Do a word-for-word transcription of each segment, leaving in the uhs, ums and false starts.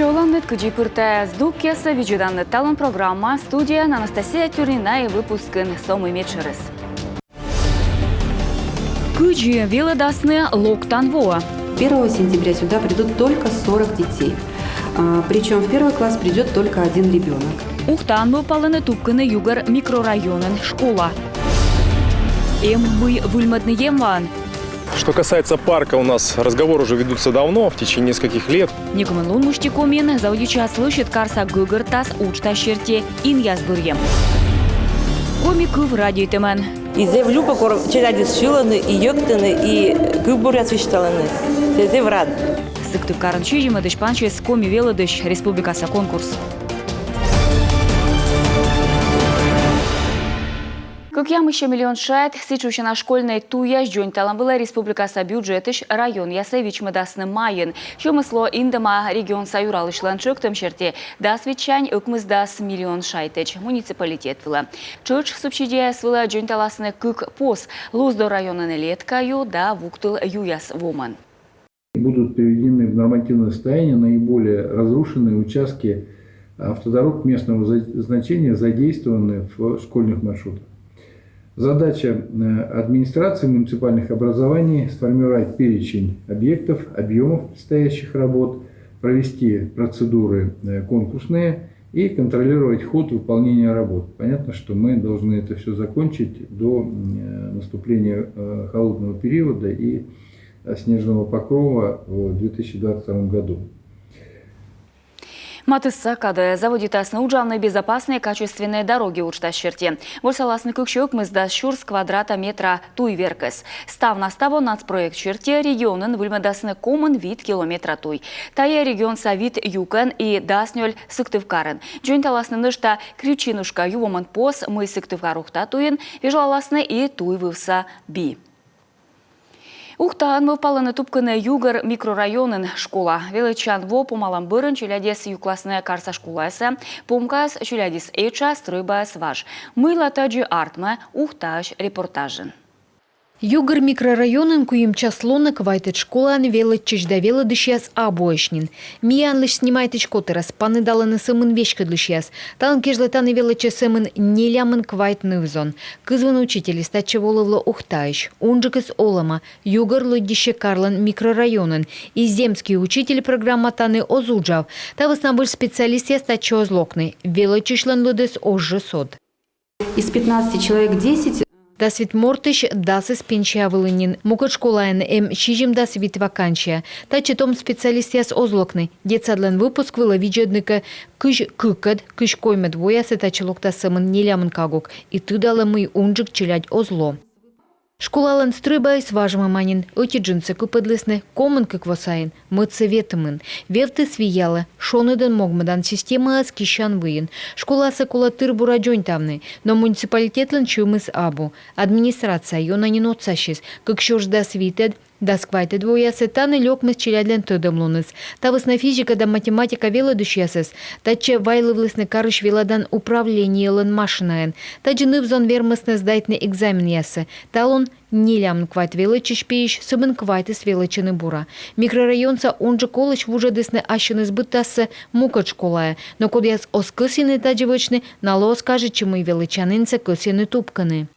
Оланныд кыдзи пыр тайӧ здукъясӧ видзӧданныд «Талун» программа. Студияын Анастасия Тюрнина. И выпускын со мый медшӧрыс. Кыдзи велӧдасны локтан воӧ? Первого сентября сюда придут только сорок детей. Причем в первый класс придет только один ребенок. Ухтаын мӧвпалӧны тупкыны Югӧр микрорайонын школа. Эм мый выльмӧдны Емваын. Что касается парка, у нас разговоры уже ведутся давно, в течение нескольких лет. Некымын лун мысти Комиын заводитчас лӧсьыд карса гӧгӧртас уджтас серти инъяс бӧрйӧм. Коми кыв радейтӧмӧн. И зэв любӧ, кор челядьыс сьылӧны и йӧктӧны, и кывбуръяс висьталӧны. Сійӧ зэв рад. Сыктывкарын сизимӧдысь пансис «Коми велӧдысь» республикаса конкурс. Кӧкъямыссё миллион шайт сідз шусяна школьнӧй туйяс дзоньталӧм вылӧ республикаса бюджетысь районъясӧ вичмӧдасны майын. Сьӧмыс лоӧ индӧма регионса юралысьлӧн тшӧктӧм серти дас витсянь ӧкмысдас миллион шайтӧдз муниципалитет вылӧ. Тшӧтш субсидияяс вылӧ дзоньталасны кык пос: Луздор районын Летка ю да Вуктыл юяс вомӧн. Будут приведены в нормативное состояние наиболее разрушенные участки автодорог местного за- значения, задействованные в школьных маршрутах. Задача э, администрации муниципальных образований — сформировать перечень объектов, объемов предстоящих работ, провести процедуры э, конкурсные и контролировать ход выполнения работ. Понятно, что мы должны это все закончить до э, наступления э, холодного периода и э, снежного покрова в две тысячи двадцать втором году. Матысса кадӧ заводитасны уджавны «Безопасные качественные дороги» уджтас серти. Вольсаласны кыксё ӧкмысдас сюрс квадрат метра туй веркӧс. Ставнас таво нацпроект серти регионын выльмӧдасны комын вит километра туй. Тайӧ регионса вит юкӧн и дас нёль Сыктывкарын. Дзоньталасны нӧшта Крючинушка ю вомӧн пос, мый Сыктывкар — Ухта туйын, вежаласны и туй вывса би. Ухтаын мӧвпалӧны тупкыны Югӧр микрорайонын школа. Велӧдчан во помалӧм бӧрын челядьӧс юкласны карса школаясӧ. Помкаыс челядьыс этша, стрӧйбаыс важ. Мыйла тадзи артмӧ, Ухтаысь репортажын. Югӧр микрорайонын куим час лунӧ квайтӧд школаын велӧдчысь да велӧдысьяс абуӧсь нин. Миянлысь снимайтысь котырӧс паныдалӧны сӧмын веськӧдлысьяс. Талун кежлӧ тані велӧдчӧ сӧмын нелямын квайт ныв-зон. Кызвын учительыс татчӧ волывлӧ Ухтаысь. Унджыкыс олӧма, Югӧр лыддьыссьӧ карлӧн микрорайонын. И «Земский учитель» программа тані оз уджав. Та вӧсна выль специалистъяс татчӧ оз локны. Велӧдчысьлӧн лыдыс оз жӧ сод. Из пятнадцати человек десять. Дас вит мортысь дасыс пенсия вылын нин. Мукӧд школаын эм сизимдас вит вакансия. Татчӧ том специалистъяс оз локны. Детсадлӧн выпуск вылӧ видзӧдны кӧ кызь кыкӧд, кызь коймӧд воясӧ, татчӧ локтас сӧмын нелямын кагук. И тыдалӧ, мый унджык челядь оз ло. Школалӧн стрӧйбаыс важмӧма нин. Ӧти джынсӧ кыпӧдлісны комын кык во сайын, мӧдсӧ ветымын. Вевтыс виялӧ, шоныдӧн могмӧдан системаыс киссян выйын. Школасӧ колӧ тыр-бура дзоньтавны, но муниципалитетлӧн сьӧмыс абу. Администрация ёна нин отсасис: кык сюрс дас витӧд, дас квайтӧд воясӧ тані лёкмис челядьлӧн тӧдӧмлуныс. Та вӧсна физика да математика велӧдысьясӧс татчӧ вайлывлісны карысь велӧдан управлениелӧн машинаӧн. Тадзи ныв-зон вермисны сдайтны экзаменъяссӧ. Талун нелямын квайт велӧдчысь пиысь сӧмын квайтыс велӧдчӧны бура. Микрорайонса унджык олысь вуджӧдісны ассьыныс быдтассӧ мукӧд школаӧ. Но кодъяс оз кӧсйыны тадзи вӧчны, налы оз кажитчы, мый велӧдчанінсӧ кӧсйӧны тупкыны.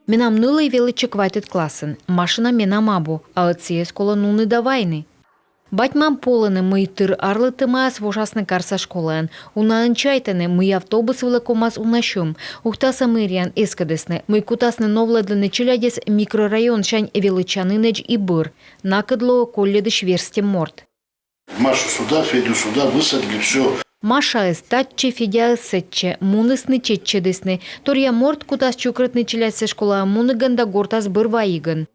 Менам нылӧй велӧдчӧ квайтӧд классын. Машина менам абу, а ӧд сійӧс колӧ нуны да вайны. Бать-мам полӧны, мый тыр арлыдтӧмаӧс вошасны карса школаын. Унаӧн чайтӧны, мый автобус вылӧ ковмас уна сьӧм. Ухтаса мэрияын эскӧдісны, мый кутасны новлӧдлыны челядьӧс микрорайонсянь велӧдчанінӧдз и бӧр. Накӧд лоӧ колльӧдысь верстьӧ морт. Машу сюда, Федю сюда, высадили, все. Машаӧс татчӧ, Федяӧс сэтчӧ. Мунісны, чеччӧдісны. Торъя морт кутас чукӧртны челядьсӧ школаӧ мунігӧн да гортас бӧр вайигӧн.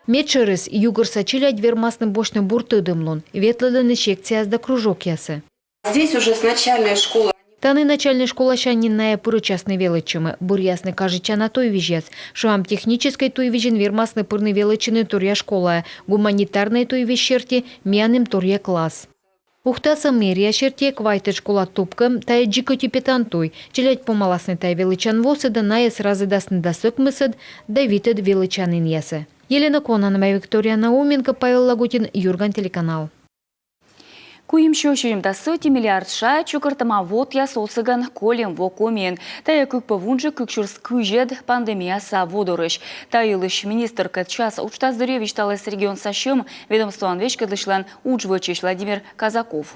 Медшӧрыс, югӧрса челядь вермасны босьтны бур тӧдӧмлун. Ветлӧдлӧны секцияяс да кружокъясӧ. Здесь уже с начальной школы. Тані начальнӧй школасянь нин найӧ пырӧдчасны велӧдчӧмӧ, бӧръясны кажитчана туйвизьяс. Шуам, техническӧй туйвизьын вермасны пырны велӧдчыны торъя школаӧ, гуманитарнӧй туйвизь серти миян эм торъя класс. Ухтаса мэрия серти, квайтӧд школа тупкӧм — тайӧ дзик ӧти петан туй. Челядь помаласны тайӧ велӧдчан восӧ да найӧс разӧдасны дас ӧкмысӧд да витӧд велӧдчанінъясӧ. Елена Кононова, Виктория Науменко, Павел Лагутин, «Юрган» телеканал. Куимсё сизимдас ӧти миллиард шайт чукӧртӧма вотъяс отсӧгӧн Кольӧм во Комиын. Тайӧ кык пӧв унджык кык сюрс кызьӧд пандемияса во дорысь. Та йылысь министркӧд час уджтас дырйи висьталіс регионса сьӧм ведомствоӧн веськӧдлысьлӧн удж вӧчысь Владимир Казаков.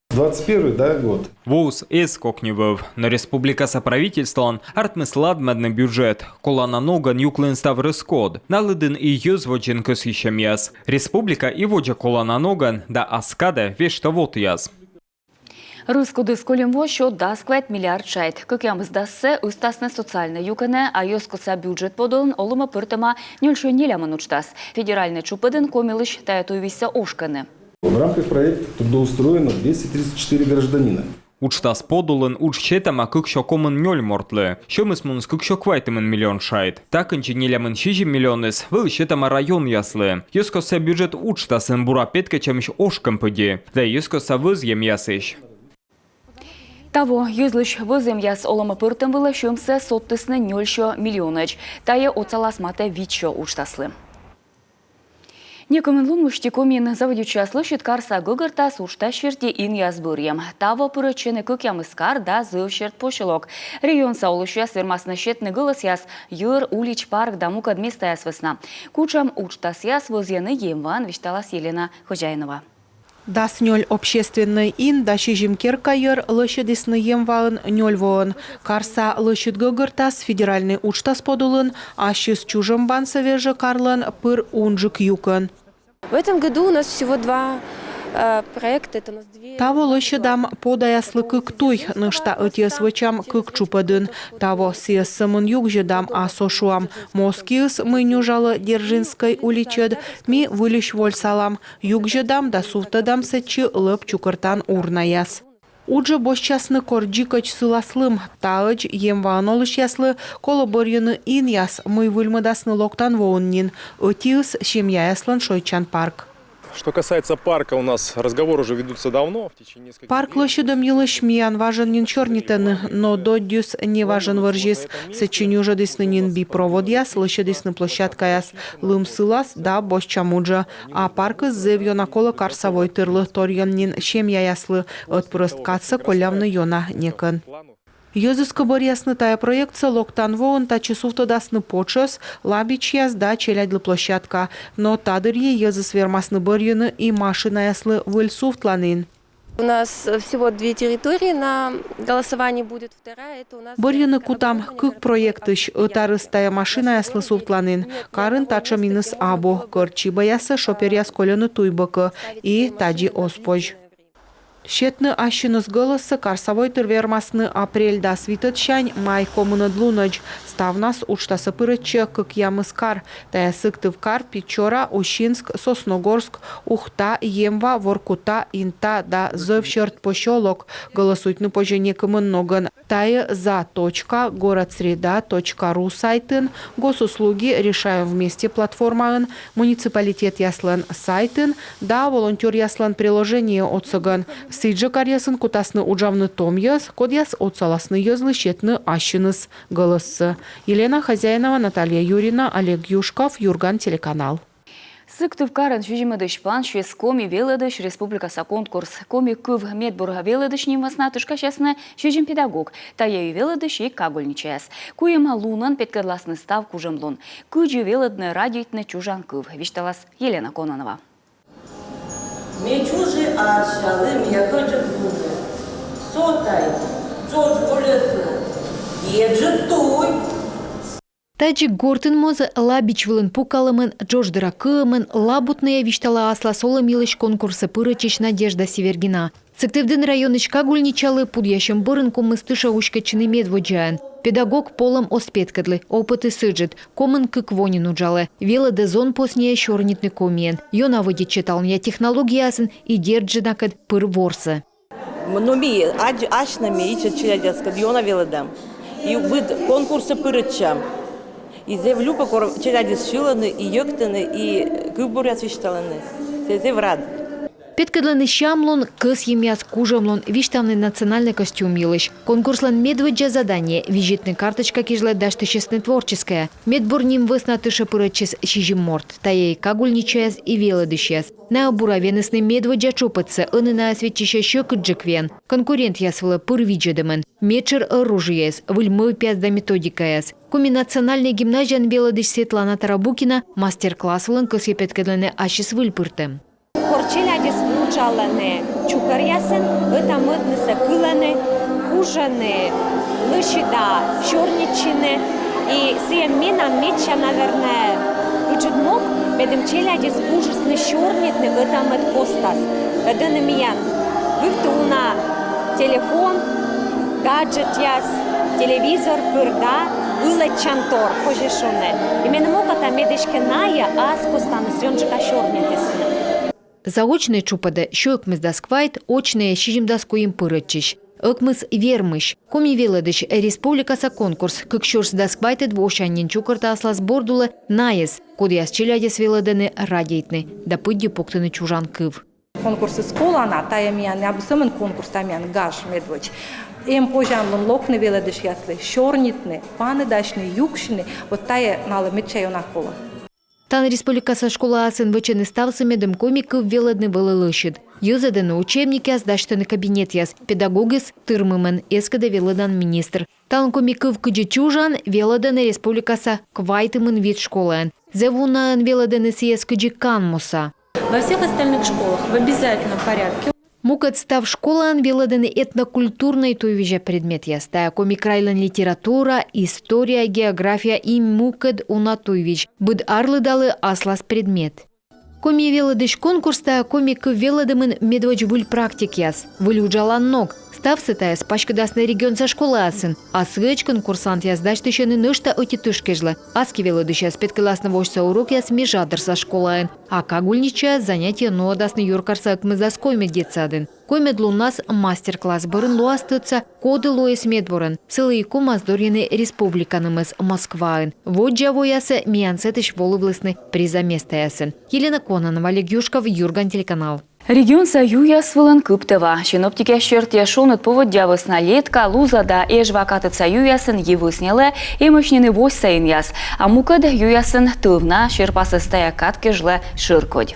Двадцать первый, да, год? Воыс эз кокни вӧв, но республикаса правительстволӧн артмис ладмӧдны бюджет. Колана ногӧн юкліны став рӧскод. На лыдын и йӧз водзын кӧсйысьӧмъяс. Республика и водзӧ колана ногӧн да ас кадӧ вештӧ вотъяс. Рӧскодыс Кольӧм воысь сё дас квайт миллиард шайт. Кӧкъямысдассӧ ыстасны социальнӧй юкӧнӧ, а йӧзкостса бюджет подулын олӧмӧ пӧртӧма нёльсё нелямын уджтас. Федеральнӧй чупӧдын Комилысь тайӧ туйвизьсӧ ошкӧны. В рамках проекта трудоустроено двести тридцать четыре гражданина. Уджтас подулын удж сетӧма кыксё комын нёль мортлы. Сьӧмыс муніс кыксё квайтымын миллион шайт. Та кындзи нелямын сизим миллионыс вӧлі сетӧма районъяслы. Йӧзкостса бюджет уджтасын бура петкӧдчӧмысь ошкӧм пыдди да йӧзкостса вӧзйӧмъясысь. Таво йӧзлысь вӧзйӧмъяс олӧмӧ пӧртӧм вылӧ сьӧмсӧ содтісны нёльсё миллионӧдз. Тайӧ отсалас матӧ витсё уджтаслы. Некымын лун мысти Комиын заводитчас лӧсьыд карса гӧгӧртас уджтас серти инъяс бӧрйӧм. Таво пырӧдчӧны Кӧкъямыс кар да Зӧвсьӧрт посёлок. Регионса олысьяс вермасны сетны гӧлӧсъяс йӧр, улич, парк да мукӧд местаяс вӧсна. Кутшӧм уджтасъяс вӧзйӧны Емваын, висьталас Елена Хозяинова. Дас нёль общественнӧй ин да сизим керка йӧр лӧсьӧдісны Емваын нёль воӧн. Карса лӧсьыд гӧгӧртас федеральнӧй уджтас подулын ассьыс чужӧмбансӧ вежӧ карлӧн пыр унджык юкӧн. В этом году у нас всего два э, проекта. Это у нас две... Таво лӧсьӧдам подаяслы кык туй, нӧшта ӧтиӧс вӧчам кык чупӧдын. Таво сійӧс сӧмын югзьӧдам, а со шуам, моз киыс, мый нюжалӧ Держинскӧй уличӧд, ми выльысь вольсалам. Югзьӧдам да сувтӧдам сэтчӧ лӧп чукӧртан урнаяс. Уджӧ босьтчасны, кор дзикӧдз сылас лым. Таӧдз Емваын олысьяслы колӧ бӧрйыны инъяс, мый выльмӧдасны локтан воын нин. Ӧтиыс — семьяяслӧн шойччан парк. Что касается парка, у нас разговоры уже ведутся давно, в течение нескольких... Парк лӧсьӧдӧм йылысь миян важӧн нин сёрнитӧны, но доддьыс неважӧн вӧрзис. Сэтчӧ нюжӧдісны нин би проводъяс, лӧсьӧдісны площадкаяс. Лым сылас да босьтчам уджӧ. А паркыс зэв ёна колӧ карса войтырлы, торйӧн нин семьяяслы. Ӧтпырӧс кадсӧ коллявны ёна некӧн. Йӧзыс кӧ бӧръясны тайӧ проектсӧ, локтан воын татчӧ сувтӧдасны потшӧс, лабичьяс да челядьлы площадка. Но та дырйи йӧзыс вермасны бӧрйыны и машинаяслы выль сувтланін. У нас всего две территории на голосовании будет. Вторая — это у нас... Бӧрйыны кутам кык проектысь. Ӧтарыс — тайӧ машинаяслы сувтланін. Карын татшӧм иныс абу. Кӧрт чибӧясӧ шоперъяс кольӧны туй бокӧ. И тадзи оз позь. Сетны ассьыныс гӧлӧссӧ карса войтыр вермасны апрель дас витӧдсянь май комынӧд лунӧдз. Ставнас уджтасӧ пырӧдчӧ кӧкъямыс кар. Тайӧ Сыктывкар, Печора, Усинск, Сосногорск, Ухта, Емва, Воркута, Инта да Зӧвсьӧрт посёлок. Гӧлӧсуйтны позьӧ некымын ногӧн. Тайӧ за точка городсреда точка ру сайтын, Госуслуги, Решаем вместе платформаын, муниципалитетъяслӧн сайтын да волонтёръяслӧн приложение отсӧгӧн. Сідзжӧ каръясын кутасны уджавны том йӧз, кодъяс отсаласны йӧзлы сетны ассьыныс гӧлӧссӧ. Елена Хозяинова, Наталья Юрина, Олег Юшков, Юрган телеканал. Сыктывкарын сизимӧдысь пансис «Коми велӧдысь» республикаса конкурс. Коми кыв медбур велӧдысь ним вӧсна тышкасясны сизим педагог. Тайӧ и велӧдысь, и кагульничаяс. Куим лунӧн петкӧдласны став кужӧмлун. Кыдзи велӧдны, радейтны чужан кыв, висьталас Елена Кононова. Ме чужи арсялі, миян кӧдзыд лунӧ. Со тай, джодж вольӧ сылы. Еджыд туй. Тадзи гортын моз лабич вылын пукалӧмӧн, джодж дыра кыӧмӧн, лабутнӧя висьталӧ аслас олӧм йылысь конкурсӧ пырӧдчысь Надежда Севергина. Сыктывдін районысь кагульничалы пудъясьӧм бӧрын ковмис тышӧ уськӧдчыны медводдзаӧн. Педагог полӧм оз петкӧдлы, опытыс ыджыд, комын кык во нин уджалӧ. Велӧдӧ зонпосниӧ сёрнитны комиӧн. Ёна вӧдитчӧ талунъя технологияясын и дерт жӧ накӧд пыр ворсӧ. Но ми асьным ичӧт челядьыскӧд ёна велӧдам. И быд конкурсӧ пырӧдчам. И зэв любӧ, кор челядьыс сьылӧны и йӧктӧны, и кывбуръяс висьталӧны. Зэв рад. Петкӧдлыны сямлун, кӧсйӧмъяс кужӧмлун, висьтавны национальнӧй костюм йылысь. Конкурслӧн медводдза задание — визитнӧй карточка кежлӧ дасьтысисны творческӧя. Медбур ним вӧсна тышӧ пырӧдчис сизим морт. Тайӧ и кагульничаяс, и велӧдысьяс. Найӧ бура венісны медводдза чупӧдсӧ, ӧні найӧс виччысьӧ сьӧкыдджык виӧн. Конкурентъяс вылӧ пыр видзӧдӧмӧн. Медшӧр оружиеыс, выль мӧвпъяс да методикаяс. Коми национальнӧй гимназияын велӧдысь Светлана Тарабукина мастер-класс вылын кӧсйӧ петкӧдлыны ассьыс выльпыртӧм. Кор челядьыс уджалӧны чукӧръясӧн, ӧта-мӧднысӧ кылӧны, кужӧны лӧсьыда сёрнитчыны. И сійӧ менам медся, наверное, ыджыд мог, медым челядьыс кужисны сёрнитны ӧта-мӧд костас. Ӧд ӧні миян вывті уна телефон, гаджетъяс, телевизор пыр да ылӧдчан тор, позьӧ шуны. И меным окота, мед эськӧ найӧ ас костаныс ёнджыка сёрнитісны. Заочнӧй чупӧдӧ сё ӧкмысдас квайт, очнӧйӧ сизимдас куим пырӧдчысь. Ӧкмыс вермысь. Коми велӧдысь республикаса конкурс кык сюрс дас квайтӧд восянь нин чукӧртӧ аслас борд улӧ найӧс, кодъяс челядьӧс велӧдӧны радейтны да пыдди пуктыны чужан кыв. Конкурсыс колана, тайӧ миян абу сӧмын конкурс, тайӧ миян гаж медводз. Эм позянлун локны велӧдысьяслы, сёрнитны, паныдасьны, юксьыны, вот тайӧ налы медся ёна колӧ. Тані республикаса школаясын вӧчӧны ставсӧ, медым коми кыв велӧдны вӧлі лӧсьыд. Йӧзӧдӧны учебникъяс, дасьтӧны кабинетъяс. Педагогыс тырмымӧн, эскӧдӧ велӧдан министр. Талун коми кыв кыдзи чужан велӧдӧны республикаса квайтымын вит школаын. Зэв унаӧн велӧдӧны сійӧс кыдзи канмуса. Во всех остальных школах в обязательном порядке. Мукӧд став школаын велӧдӧны этнокультурнӧй туйвизя предметъяс. Тайӧ коми крайлӧн литература, история, география и мукӧд уна туйвизь. Быд арлыдалы аслас предмет. Коми велӧдысь конкурс — тайӧ коми кыв велӧдӧмын медводз выль практикъяс, выль уджалан ног. Ставсӧ тайӧс паськӧдасны регионса школаясын. А сыӧдз конкурсантъяс дасьтысьӧны нӧшта ӧти тыш кежлӧ. Аски велӧдысьяс петкӧдласны восьса урокъяс Межадорса школаын. А кагульничаяс занятиеӧ нуӧдасны юркарса ӧкмысдас коймӧд детсадын. Коймӧд луннас мастер-класс бӧрын лоас тӧдса, коді лоис медбурӧн. Сылы и ковмас дорйыны республиканымӧс Москваын. Воддза воясӧ миян сэтысь волывлісны приза местаясӧн. Елена Кононова, Олег Юшков, «Юрган» телеканал. Регионса юяс вылын кыптӧва. Синоптикъяс серти, шоныд поводдя вӧсна Летка, Луза да Эжва катытса юясын йи вӧсня лоӧ, эмӧсь нин и восьса инъяс. А мукӧд юясын тӧвна, серпасыс тайӧ кад кежлӧ шӧркодь.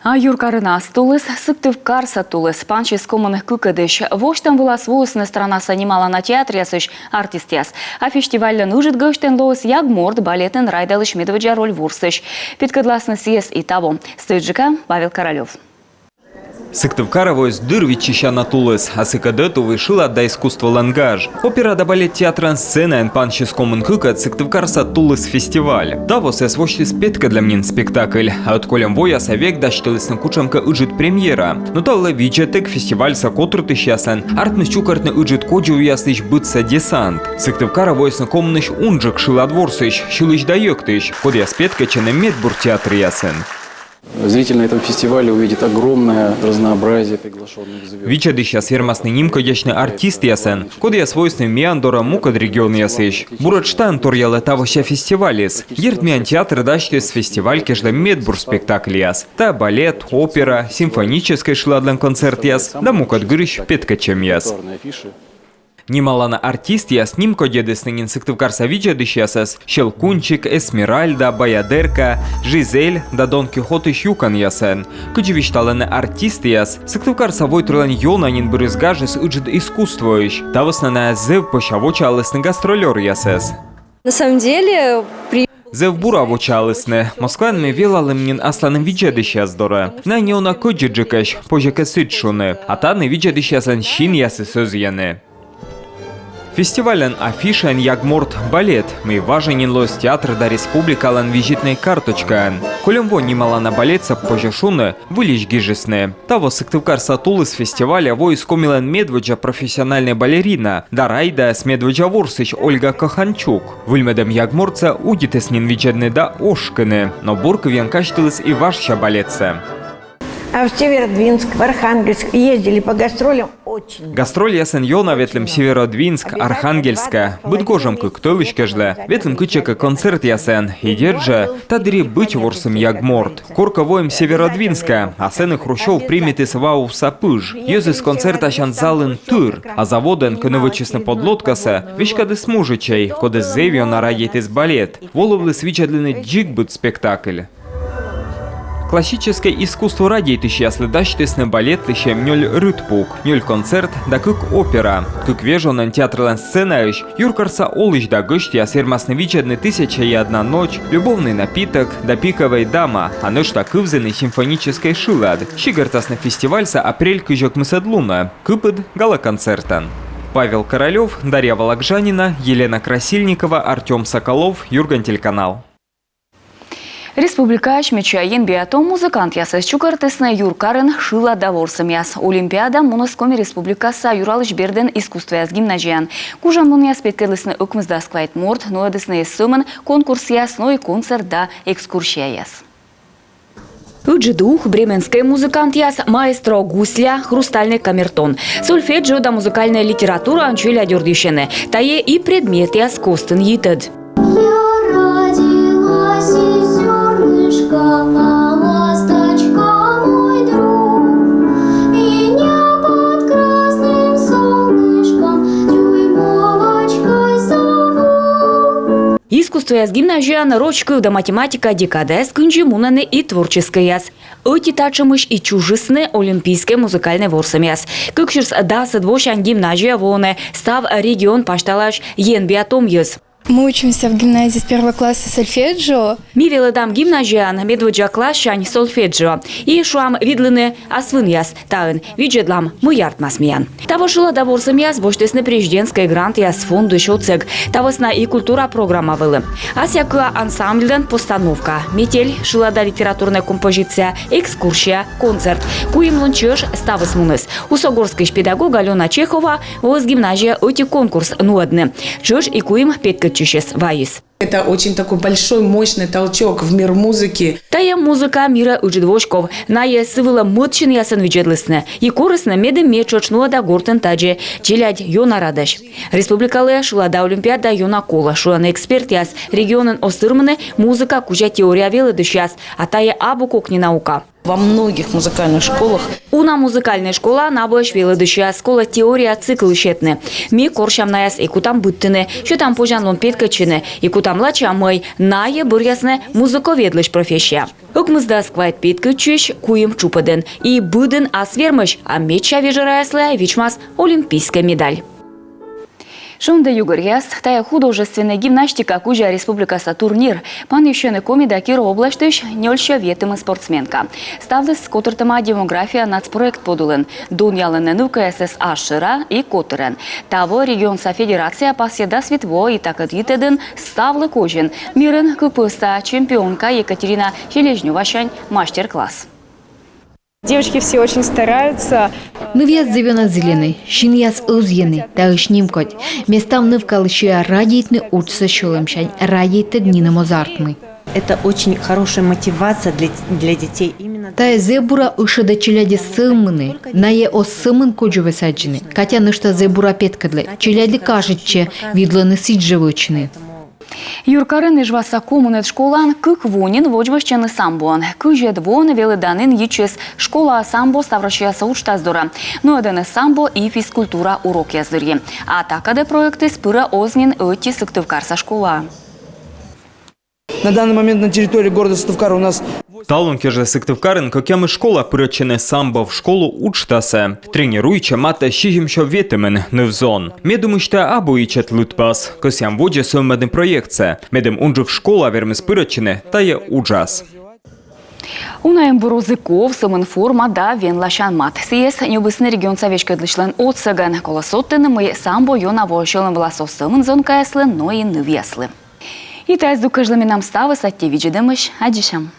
А юркарын ас тулыс — Сыктывкарса тулыс, пансис комын кыкӧдысь. Восьтӧм вылас воисны странаса нималана театръясысь артистъяс. А фестивальлӧн ыджыд гӧсьтӧн лоис Ягморт балетын Райдалысь медводдза роль ворсысь. Петкӧдласны сійӧс и таво. Студияын Павел Королёв. Сыктывкарӧ воис дыр виччысяна тулыс, а сыкӧд ӧтуввез шылад да искусстволӧн гаж. Опера да балет театрын сценаын пансис комын кыкӧд Сыктывкарса тулыс фестиваль. Таво сійӧс восьтіс петкӧдлӧм нин спектакль, а ӧд кольӧм воясӧ век дасьтылісны кутшӧмкӧ ыджыд премьера. Но та вылӧ видзӧдтӧг фестивальсӧ котыртысьяслӧн артмис чукӧртны ыджыд кодзувъяслысь быдса десант. Сыктывкарӧ воисны комынысь унджык шылад ворсысь, сьылысь да йӧктысь, кодъяс петкӧдчӧны медбур театръясын. Зритель на этом фестивале увидит огромное разнообразие приглашённых звёзд. Видзӧдысьяс вермасны нимкодясьны артистъясӧн, кодъяс воисны миян дорӧ мукӧд регионъясысь. Буретш таӧн торъялӧ тавося фестивальыс. Дерт, миян театр дасьтіс фестиваль кежлӧ медбур спектакльяс. Тайӧ балет, опера, симфоническӧй шыладлӧн концертъяс да мукӧд гырысь петкӧдчӧмъяс. Нималана артистъяс нимкодьӧдісны нин сыктывкарса видзӧдысьясӧс «Щелкунчик», «Эсмеральда», «Баядерка», «Жизель» да «Дон Кихотысь» юкӧнъясӧн. Кыдзи висьталӧны артистъяс, сыктывкарса войтырлӧн ёна нин бырис гажыс ыджыд искусствоысь. Та вӧсна найӧ зэв пӧся вочаалісны гастролёръясӧс. На самом деле, при... Зэв бура вочаалісны. Москваын ми велалім нин асланым видзӧдысьяс дорӧ. Найӧ неуна кӧдзыдджыкӧсь, позьӧ кӧ сідз шуны. А тані видзӧдысьяслӧн синъясыс ӧзйӧны. Фестивальлӧн афишаын Ягморт балет, мый важӧн нин лоис театр да республикалӧн визитнӧй карточкаӧн. Кольӧм во нималана балетсӧ, позьӧ шуны, выльысь гижисны. Таво Сыктывкарса тулыс фестивальӧ воис Комилӧн медводдза профессиональнӧй балерина да Райдаӧс медводдза ворсысь Ольга Коханчук. Выльмӧдӧм Ягмортсӧ удитіс нин видзӧдны да ошкыны, но бур кывйӧн казьтыліс и важся балетсӧ. А в Северодвинск, в Архангельск ездили по гастролям. Гастрольясӧн ёна ветлім Северодвинск, Архангельскӧ. Быд гожӧм кык тӧлысь кежлӧ ветлім кытчӧкӧ концертъясӧн. И дерт жӧ, та дырйи быть ворсім ягморт. Коркӧ воим Северодвинскӧ, а сэні Хрущёв примитіс ваувса пыж. Йӧзыс концертасян залын тыр, а заводӧн, кӧні вӧчисны подлодкасӧ, веськӧдіс мужичӧй, кодӧс зэв ёна радейтіс балет. Волывліс видзӧдлыны дзик быд спектакль. Классическӧй искусство радейтысьяслы дасьтісны балетлысь эм нёль рытпук, нёль концерт да кык опера. Кык вежонӧн театрлӧн сценаысь юркарса олысь да гӧсьтъяс вермасны видзӧдны «Тысяча и одна ночь», «Любовный напиток» да «Пиковая дама», а нӧшта кывзыны симфоническӧй шылад. Сигӧртасны фестивальсӧ апрель кызь ӧкмысӧд лунӧ, кыпыд гала-концертӧн. Павел Королёв, Дарья Вологжанина, Елена Красильникова, Артём Соколов, «Юрган» телеканал. Республикаысь медся енбиатом музыкантъясӧс чукӧртісны юркарын шылада ворсӧмъяс. Олимпиада муніс Коми Республикаса Юралысь бердын искусствояс гимназияын. Кужанлунъяс петкӧдлісны ӧкмысдас квайт морт, нуӧдісны эз сӧмын конкурсъяс, но и концерт да экскурсияяс. Ыджыд ух, бременскӧй музыкантъяс, маэстро гусля, хрустальнӧй камертон, сольфеджио да музыкальнӧй литератураӧн челядь ордйысьӧны. Тайӧ и предметъяс костын йитӧд. Я родилась из зёрнышка, а ласточка мой друг. Меня под красным солнышком дюймовочкой зовут. Искусствояс гимназияын роч кыв да математика декадаяс кындзи мунӧны и творческӧйяс. Ӧти татшӧмысь и чужисны олимпийскӧй музыкальнӧй ворсӧмъяс. Кык сюрс дасӧд восянь гимназияӧ воӧны став регион пасьталаысь енбиатом йӧз. Мы учимся в гимназии с первого класса сольфеджио. Ми велӧдам гимназияын медводдза классянь сольфеджио. И шуам видлыны ас вынъяс таын. Видзӧдлам, мый артмас миян. Таво шылада ворсӧмъяс босьтісны президентскӧй грантъяс фондысь отсӧг. Та вӧсна и культура программа вӧлі. «Асъя кыа» ансамбльлӧн постановка, «Метель» шылада литературнӧй композиция, экскурсия, концерт. Куим лун чӧж ставыс муніс. Усогорскысь педагог Алёна Чехова воис гимназияӧ ӧти конкурс нуӧдны. Чӧж и куим петкӧдчысьӧс вайис. Это очень такой большой, мощный толчок в мир музыки. Тайӧ музыка мирӧ ыджыд воськов. Найӧ сы вылӧ мӧдсинъясӧн видзӧдлісны. И корисны, медым ме тшӧтш нуӧда гортын тадзи. Челядь ёна радӧсь. Республикалы шылада олимпиада ёна колӧ, шуӧны экспертъяс. Регионын оз тырмыны музыка кузя теория велӧдысьяс. А тайӧ абу кокни наука. Во многих музыкальных школах. Уна музыкальнӧй школаын абуӧсь велӧдысьяс, колӧ теория цикл сетны. Ми корсям найӧс и кутам быдтыны, сетам позянлун петкӧдчыны и кутам лача, мый найӧ бӧръясны музыковедлысь профессия. Ӧкмысдас квайт петкӧдчысь куим тшупӧдын. И быдын ас вермӧсь, а медся вежӧраяслы вичмас олимпийскӧй медаль. «Шонді югӧръяс» — тайӧ художественнӧй гимнастика кузя республикаса турнир. Панйысьӧны Коми да Киров обласьтысь нёльсё ветымын спортсменка. Ставныс котыртӧма «Демография» нацпроект подулын. Донъялӧны нывкаясӧс ас шера и котырӧн. Таво регионса федерация пасйӧ дас вит во, и такӧд йитӧдын ставлы козин. Мирын кык пӧвста чемпионка Екатерина Селезнёвасянь мастер-класс. Девочки все очень стараются. Нывъяс зэв ёна зільӧны, синъяс ӧзйӧны, таысь нимкодь. Ме став нывкалы сиа радейтны уджсӧ сьӧлӧмсянь, радейтӧг нинӧм оз артмы. Это очень хорошая мотивация для, для детей. Именно... Тайӧ зэв бура ышӧдӧ челядьӧс сӧвмыны, найӧ оз сӧмын кодзуввез аддзыны, катя нӧшта зэв бура петкӧдлӧ, челядьлы кажитчӧ, видлӧны сідзжӧ вӧчны. Юркарын Эжваса комынӧд школаын кык во нин водзвӧстчӧны самбоӧн. Кызьӧд воын велӧданін йитчис школаа самбо ставроссияса уджтас дорӧ. Нуӧдӧны самбо и физкультура урокъяс дырйи. А такӧдӧ проектыс пырӧ оз нин ӧти сыктывкарса школаӧ. На данный момент на территории города Сыктывкара у нас... Талун кежлӧ Сыктывкарын кӧкъямыс школа пырӧдчӧны «Самбо в школу» уджтасӧ. Тренируйтчӧ матӧ сизимсё ветымын ныв-зон. Ме думысь, тайӧ абу ичӧт лыдпас. Кӧсъям водзӧ сӧвмӧдны проектсӧ, медым унджык школа вермис пырӧдчыны тайӧ уджас. Уна эмбур оз и ков, сӧмын форма да венласян мат. Сійӧс ньӧбисны регионса веськӧдлысьлӧн отсӧгӧн. Колӧ содтыны, мый самбо ёна воӧ сьӧлӧм вылас оз сӧмын зонкаяслы, но и нывъяслы. И тайӧ здук кежлӧ менам ставыс. Аттьӧ видзӧдӧмысь, аддзысям.